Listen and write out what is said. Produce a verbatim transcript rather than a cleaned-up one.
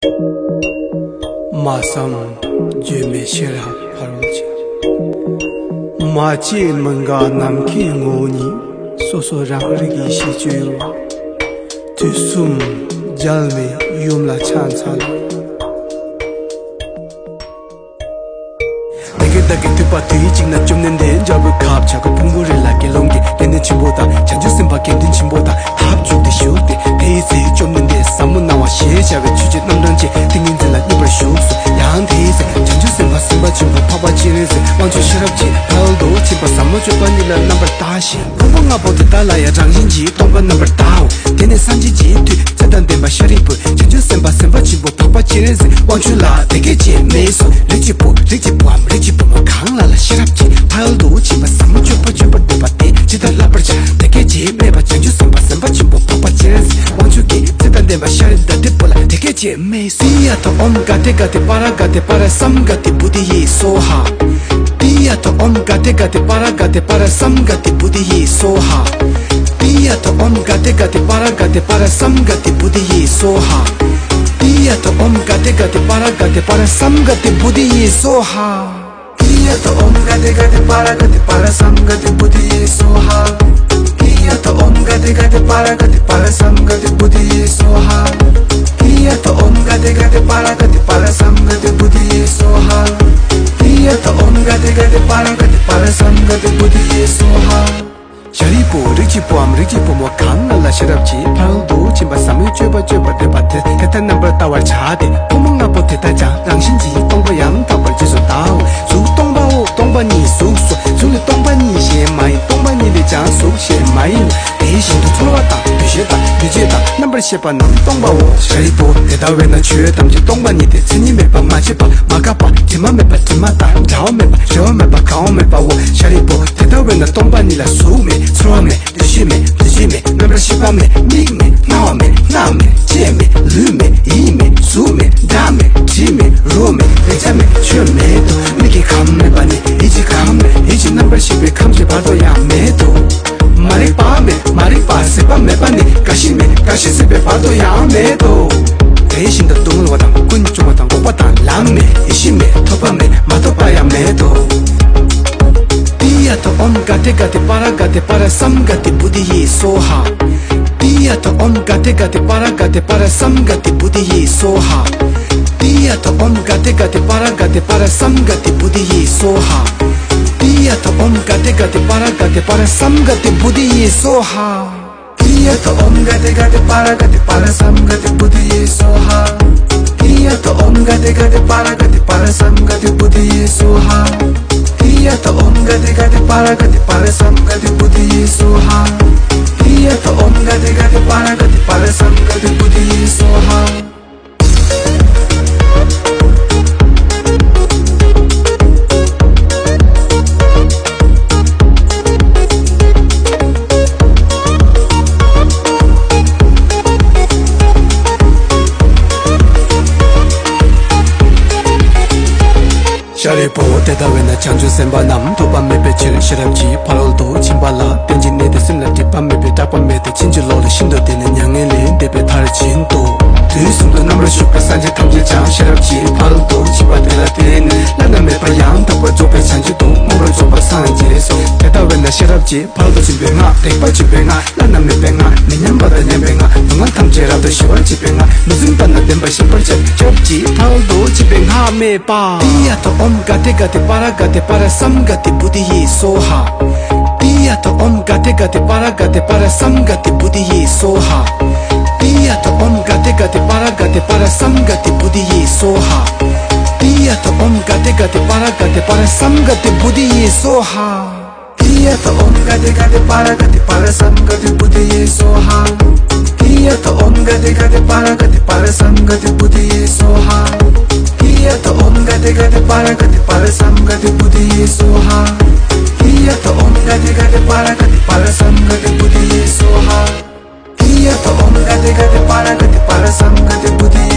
སྨྲ་བསམ་བརྗོད་མེད་ཤེས་རབ་ཕ་རོལ་ཕྱིན། མ་སྐྱེས་མི་འགག་ནམ་མཁའི་ངོ་བོ་ཉིད། སོ་སོ་རང་རིག་ཡེ་ཤེས་སྤྱོད་ཡུལ་བ། དུས་གསུམ་རྒྱལ་བའི་ཡུམ་ལ་ཕྱག་འཚལ་ལོ། བདེ་སྐྱིད་བདག་གི་ཐུབ་པ་དུས་གཅིག་ན་བཅོམ་ལྡན་འདས་འཇའ་བོད་ཁ་བྱ་ཁ་ཕུང་པོ་རི་ལ་དགེ་སློང་གི་དགེ་འདུན་ཆེན་པོ་དང་བྱང་ཆུབ་སེམས་དཔའ་དགེ་འདུན་ཆེན་པོ་དང་ཐབས་བྱུང་སྟེ་བཞུགས་ཏེ། དེའི་ཚེ་བཅོམ་ལྡན་འདས་ཟབ་མོ་སྣང་བ་ཞེས་བྱ་བའི་ཆོས་ཀྱི་རྣམ་གྲངས་ཀྱི་ཏིང་ངེ་འཛིན་ལ་སྙོམས་པར་ཞུགས་སོ། ཡང་དེའི་ཚེ་བྱང་ཆུབ་སེམས་དཔའ་སེམས་དཔའ་ཆེན་པོ་འཕགས་པ་སྤྱན་རས་གཟིགས་དབང་ཕྱུག་ཤེས་རབ་ཀྱི་ཕ་རོལ་ཏུ་ཕྱིན་པ་ཟབ་མོ་སྤྱོད་པ་ཉིད་ལ་རྣམ་པར་བལྟ་ཞིང་། ཕུང་པོ་ལྔ་པོ་དེ་དག་ལ་ཡང་རང་བཞིན་གྱིས་སྟོང་པར་རྣམ་པར་བལྟའོ། དེ་ནས་སངས་རྒྱས་ཀྱི་མཐུས་ཚེ་དང་ལྡན་པ་ཤཱ་རིའི་བུས་བྱང་ཆུབ་སེམས་དཔའ་སེམས་དཔའ་ཆེན་པོ་འཕགས་པ་སྤྱན་རས་གཟིགས་དབང་ཕྱུག་ལ་དེ་སྐད་ཅེས་སྨྲས་སོ། རིགས་ཀྱི་བུ། རིགས་ཀྱི་བུའམ་རིགས་ཀྱི་བུ་མོ་གང་ལ་ལ་ཤེས་རབ་ཀྱི་ཕ་རོལ་ཏུ་ཕྱིན་པ་ཟབ་མོ་སྤྱོད་པ་སྤྱོད་པར་འདོད་པ་དེས་ཇི་ལྟར་བསླབ་པར་བྱ། དེ་སྐད་ཅེས་སྨྲས་པ། བྱང་ཆུབ་སེམས་དཔའ་སེམས་དཔའ་ཆེན་པོ་འཕགས་པ་སྤྱན་རས་གཟིགས་དབང་ཕྱུག་གིས་ཚེ་དང་ལྡན་པ་ཤཱ་ར་དྭ་ཏིའི་བུ་ལ་དེ་སྐད་ཅེས་སྨྲས་སོ། ཏདྱ་ཐཱ། ཨོཾ་ག་ཏེ་ག་ཏེ་པཱ་ར་ག་ཏེ་པཱ་ར་སཾ་ག་ཏེ་བོ་དྷི་ཡེ་སྭཱ་ཧཱ། ཏདྱ་ཐཱ། ཨོཾ་ག་ཏེ་ག་ཏེ་པཱ་ར་ག་ཏེ་པཱ་ར་སཾ་ག་ཏེ་བོ་དྷི་ཡེ་སྭཱ་ཧཱ། ཏདྱ་ཐཱ། ཨོཾ་ག་ཏེ་ག་ཏེ་པཱ་ར་ག་ཏེ་པཱ་ར་སཾ་ག་ཏེ་བོ་དྷི་ཡེ་སྭཱ་ཧཱ། ཏདྱ་ཐཱ། ཨོཾ་ག་ཏེ་ག་ཏེ་པཱ་ར་ག་ཏེ་པཱ་ར་སཾ་ག་ཏེ་བོ་དྷི་ཡེ་སྭཱ་ཧཱ། ཏདྱ་ཐཱ། ཨོཾ་ག་ཏེ་ག་ཏེ་པཱ་ར་ག་ཏེ་པཱ་ར་སཾ་ག་ཏེ་བོ་དྷི་ཡེ་སྭཱ་ཧཱ། ཏདྱ་ཐཱ། ཨོཾ་ག་ཏེ་ག་ཏེ་པཱ་ར་ག་ཏེ་པཱ་ར་སཾ་ག་ཏེ་བོ་དྷི་ཡེ་སྭཱ་ཧཱ། ཏདྱ་ཐཱ། ཨོཾ་ག་ཏེ་ག་ཏེ་པཱ་ར་ག་ཏེ་པཱ་ར་སཾ་ག་ཏེ་བོ་དྷི་ཡེ་སྭཱ་ཧཱ། ཏདྱ་ཐཱ། ཨོཾ་ག་ཏེ་ག་ཏེ་པཱ་ར་ག་ཏེ་པཱ་ར་སཾ་ག་ཏེ་བོ་དྷི་ཡེ་སྭཱ་ཧཱ། ཤཱ་རིའི་བུ། རིགས་ཀྱི་བུའམ་རིགས་ཀྱི་བུ་མོ་གང་ལ་ལ་ཤེས་རབ་ཀྱི་ཕ་རོལ་ཏུ་ཕྱིན་པ་ཟབ་མོའི་སྤྱོད་པ་སྤྱོད་པར་འདོད་པ་དེས་དེ་ལྟར་རྣམ་པར་བལྟ་བར་བྱ་སྟེ། ཕུང་པོ་ལྔ་པོ་དེ་དག་ཀྱང་རང་བཞིན་གྱིས་སྟོང་པ་ཡང་དག་པར་རྗེས་སུ་བལྟའོ། གཟུགས་སྟོང་པའོ། སྟོང་པ་ཉིད་གཟུགས་སོ། གཟུགས་ནི་སྟོང་པ་ཉིད་གཞན་མ་ཡིན། སྟོང་པ་ཉིད་ནི་ཀྱང་གཟུགས་གཞན་མ་ཡིན་ནོ། དེ་བཞིན་དུ་ཚོར་བ་དང་འདུ་ཤེས་དང་འདུ་བྱེད་དང་རྣམ་པར་ཤེས་པ་རྣམས་སྟོང་པའོ། ཤཱ་རིའི་བུ། དེ་ལྟ་བས་ན་ཆོས་ཐམས་ཅད་སྟོང་པ་ཉིད་དེ། མཚན་ཉིད་མེད་པ། མ་སྐྱེས་པ། མ་འགགས་པ། དྲི་མ་མེད་པ། དྲི་མ་དང་བྲལ་བ་མེད་པ། བྲི་བ་མེད་པ། གང་བ་མེད་པའོ། ཤཱ་རིའི་བུ། དེ་ལྟ་བས་ན་སྟོང་པ་ཉིད་ལ་གཟུགས་མེད། ཚོར་བ་མེད། འདུ་ཤེས་མེད། འདུ་བྱེད་མེད། རྣམ་པར་ཤེས་པ་མེད། མིག་མེད། རྣ་བ་མེད། སྣ་མེད། ལྕེ་མེད། ལུས་མེད། ཡིད་མེད། གཟུགས་མེད། སྒྲ་མེད། དྲི་མེད། རོ་མེད། རེག་བྱ་མེད། ཆོས་མེད་དོ། མིག་གི་ཁམས་མེད་པ་ནི་ཡིད་ཀྱི་ཁམས་མེད། ཡིད་ཀྱི་རྣམ་པར་ཤེས་པའི་ཁམས་ཀྱི་བར་དུ་ཡང་མེད་དོ། མ་རིག་པ་མེད། མ་རིག་པ་སྲེད་པ་མེད་པ་ནི་རྒ་ཤི་མེད། རྒ་ཤི་སྲེད་པའི་བར་དུ་ཡང་མེད་དོ། དེ་བཞིན་དུ་སྡུག་བསྔལ་བ་དང་ཀུན་འབྱུང་བ་དང་འགོག་པ་དང་ལམ་མེད། ཡེ་ཤེས་མེད། ཐོབ་པ་མེད། མ་ཐོབ་པ་ཡང་མེད་དོ། ཏདྱ་ཐཱ། ཨོཾ་ག་ཏེ་ག་ཏེ་པཱ་ར་ག་ཏེ་པཱ་ར་སཾ་ག་ཏེ་བོ་དྷི་ཡེ་སྭཱ་ཧཱ། ཏདྱ་ཐཱ། ཨོཾ་ག་ཏེ་ག་ཏེ་པཱ་ར་ག་ཏེ་པཱ་ར་སཾ་ག་ཏེ་བོ་དྷི་ཡེ་སྭཱ་ཧཱ། ཏདྱ་ཐཱ། ཨོཾ་ག་ཏེ་ག་ཏེ་པཱ་ར་ག་ཏེ་པཱ་ར་སཾ་ག་ཏེ་བོ་དྷི་ཡེ་སྭཱ་ཧཱ། ཏདྱ་ཐཱ། ཨོཾ་ག་ཏེ་ག་ཏེ་པཱ་ར་ག་ཏེ་པཱ་ར་སཾ་ག་ཏེ་བོ་དྷི་ཡེ་སྭཱ་ཧཱ། ཏདྱ་ཐཱ། ཨོཾ་ག་ཏེ་ག་ཏེ་པཱ་ར་ག་ཏེ་པཱ་ར་སཾ་ག་ཏེ་བོ་དྷི་ཡེ་སྭཱ་ཧཱ། ཏདྱ་ཐཱ། ཨོཾ་ག་ཏེ་ག་ཏེ་པཱ་ར་ག་ཏེ་པཱ་ར་སཾ་ག་ཏེ་བོ་དྷི་ཡེ་སྭཱ་ཧཱ། ཏདྱ་ཐཱ། ཨོཾ་ག་ཏེ་ག་ཏེ་པཱ་ར་ག་ཏེ་པཱ་ར་སཾ་ག་ཏེ་བོ་དྷི་ཡེ་སྭཱ་ཧཱ། ཏདྱ་ཐཱ། ཨོཾ་ག་ཏེ་ག་ཏེ་པཱ་ར་ག་ཏེ་པཱ་ར་སཾ་ག་ཏེ་བོ་དྷི་ཡེ་སྭཱ་ཧཱ། ཤཱ་རིའི་བུ། དེ་ལྟ་བས་ན་བྱང་ཆུབ་སེམས་དཔའ་རྣམས་ཐོབ་པ་མེད་པའི་ཕྱིར་ཤེས་རབ་ཀྱི་ཕ་རོལ་ཏུ་ཕྱིན་པ་ལ་རྟེན་ཅིང་གནས་ཏེ། སེམས་ལ་སྒྲིབ་པ་མེད་པས་སྐྲག་པ་མེད་དེ། ཕྱིན་ཅི་ལོག་ལས་ཤིན་ཏུ་འདས་ནས་མྱ་ངན་ལས་འདས་པའི་མཐར་ཕྱིན་ཏོ། དུས་གསུམ་དུ་རྣམ་པར་བཞུགས་པའི་སངས་རྒྱས་ཐམས་ཅད་ཀྱང་ཤེས་རབ་ཀྱི་ཕ་རོལ་ཏུ་ཕྱིན་པ་དེ་ལ་བརྟེན་ནས་བླ་ན་མེད་པ་ཡང་དག་པར་རྫོགས་པའི་བྱང་ཆུབ་ཏུ་མངོན་པར་རྫོགས་པར་སངས་རྒྱས་སོ། དེ་ལྟ་བས་ན་ཤེས་རབ་ཀྱི་ཕ་རོལ་ཏུ་ཕྱིན་པའི་སྔགས། རིག་པ་ཆེན་པོའི་སྔགས། བླ་ན་མེད་པའི་སྔགས། མི་མཉམ་པ་དང་མཉམ་པའི་སྔགས། སྡུག་བསྔལ་ཐམས་ཅད་རབ་ཏུ་ཞི་བར་བྱེད་པའི་སྔགས། མི་བརྫུན་པ་དང་ལྡན་པ་ཞི་བར་བྱེད། ཤེས་རབ་ཀྱི་ཕ་རོལ་ཏུ་ཕྱིན་པའི་སྔགས་སྨྲས་པ། ཏདྱ་ཐཱ། ཨོཾ་ག་ཏེ་ག་ཏེ་པཱ་ར་ག་ཏེ་པཱ་ར་སཾ་ག་ཏེ་བོ་དྷི་ཡེ་སྭཱ་ཧཱ། ཏདྱ་ཐཱ། ཨོཾ་ག་ཏེ་ག་ཏེ་པཱ་ར་ག་ཏེ་པཱ་ར་སཾ་ག་ཏེ་བོ་དྷི་ཡེ་སྭཱ་ཧཱ། ཏདྱ་ཐཱ། ཨོཾ་ག་ཏེ་ག་ཏེ་པཱ་ར་ག་ཏེ་པཱ་ར་སཾ་ག་ཏེ་བོ་དྷི་ཡེ་སྭཱ་ཧཱ། ཏདྱ་ཐཱ། ཨོཾ་ག་ཏེ་ག་ཏེ་པཱ་ར་ག་ཏེ་པཱ་ར་སཾ་ག་ཏེ་བོ་དྷི་ཡེ་སྭཱ་ཧཱ། ཏདྱ་ཐཱ། ཨོཾ་ག་ཏེ་ག་ཏེ་པཱ་ར་ག་ཏེ་པཱ་ར་སཾ་ག་ཏེ་བོ་དྷི་ཡེ་སྭཱ་ཧཱ། ཏདྱ་ཐཱ། ཨོཾ་ག་ཏེ་ག་ཏེ་པཱ་ར་ག་ཏེ་པཱ་ར་སཾ་ག་ཏེ་བོ་དྷི་ཡེ་སྭཱ་ཧཱ། ཏདྱ་ཐཱ། ཨོཾ་ག་ཏེ་ག་ཏེ་པཱ་ར་ག་ཏེ་པཱ་ར་སཾ་ག་ཏེ་བོ་དྷི་ཡེ་སྭཱ་ཧཱ། ཏདྱ་ཐཱ། ཨོཾ་ག་ཏེ་ག་ཏེ་པཱ་ར་ག་ཏེ་པཱ་ར་སཾ་ག་ཏེ་བོ་དྷི་ཡེ་སྭཱ་ཧཱ། ཏདྱ་ཐཱ། ཨོཾ་ག་ཏེ་ག་ཏེ་པཱ་ར་ག་ཏེ་པཱ་ར་སཾ་ག་ཏེ་བོ་དྷི་